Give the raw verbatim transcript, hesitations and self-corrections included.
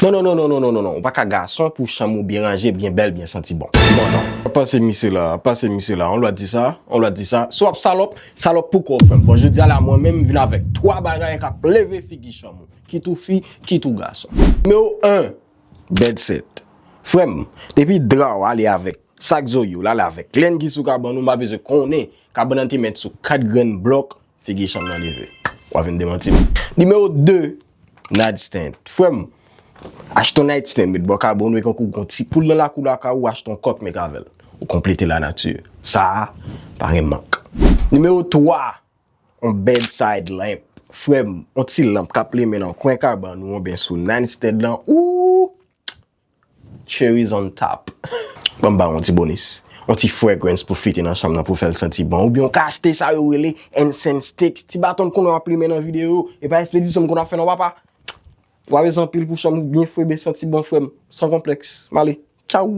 Non, non, non, non, non, non, non, non. Ou pa ka gason pou chanm ou byen ranje, byen bèl, byen santi bon. Bon, non. Pase misye la, pase misye la. On lwa di sa, on lwa di sa. Si w ap salòp, salòp pou kò w, frè m. Bon, jodi a la, mwen menm, m vin avèk twa bagay k ap leve figi chanm ou. Kit ou fi, kit ou gason. Nimewo en, bed set. Frè m, depi dra w ale avèk, sak zoyo l ale avèk, lenn ki sou kabann ou, m pa bezwen konnen kabann nan te mèt sou kat grenn blòk, figi chanm nan leve. W a vin demanti m. Nimewo de, nightstand. Frè m, achte yon nightstand, met bò kabann ou, e kankou gon ti poul nan lakou lakay ou, achte yon kòk, met avè l. Ou konplete lanati. Sa a, pa gen mank. Nimewo twa, yon bedside lamp. Frè m, yon ti lanp k ap limen nan kwen kabann ou, oubyen sou nightstand lan. Ooh! Cherries on top. Ban m ba w yon ti bonis. Yon ti fragrance pou fete nan chanm nan pou fè l santi bon. Oubyen w ka achte sa yo rele incense sticks. Ti baton m konnen w ap limen nan videyo. E pa espedisyon m konn ap fè non papa. W a bezwen anpil pou chanm ou byen fre, byen santi bon frè m. San konplèks. M ale. Tchaw.